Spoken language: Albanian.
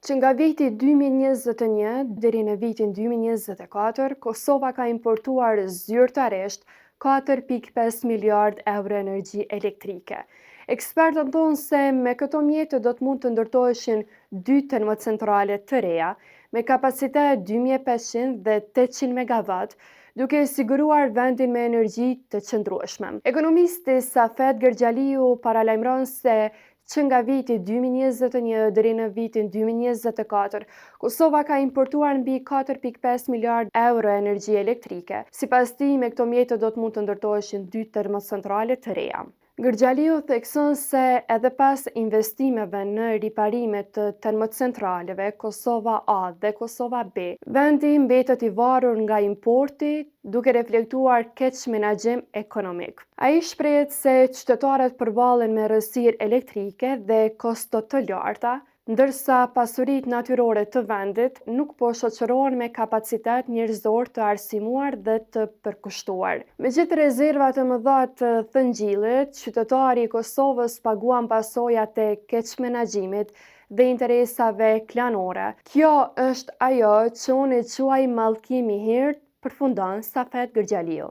Që nga viti 2021 deri në vitin 2024, Kosova ka importuar zyrtarisht 4.5 miliard euro energji elektrike. Ekspertët thonë se me këto mjete do të mund të ndërtoheshin dy termocentrale të reja me kapacitet 2500 dhe 800 megawatt, duke siguruar vendin me energji të qëndrueshme. Ekonomisti Safet Gërxhaliu paralajmëron se që nga viti 2021 deri në vitin 2024, Kosova ka importuar mbi 4.5 miliard euro energji elektrike. Sipas tij, me këto mjete do të mund të ndërtoheshin dy termocentrale të reja. Gërxhaliu thekson se edhe pas investimeve në riparime të termocentraleve Kosova A dhe Kosova B, vendi mbetet i varur nga importi, duke reflektuar keqmenaxhim ekonomik. Ai shprehet se qytetarët përballen me errësirë elektrike dhe kosto të larta, ndërsa pasuritë natyrore të vendit nuk po shoqërohen me kapacitet njerëzor të arsimuar dhe të përkushtuar. Me gjithë rezervat e mëdha të thëngjillit, qytetari i Kosovës paguan pasojat e keqmenaxhimit dhe interesave klanore. Kjo është ajo që unë e quaj mallkim i hirtë, përfundon Safet Gërxhaliu.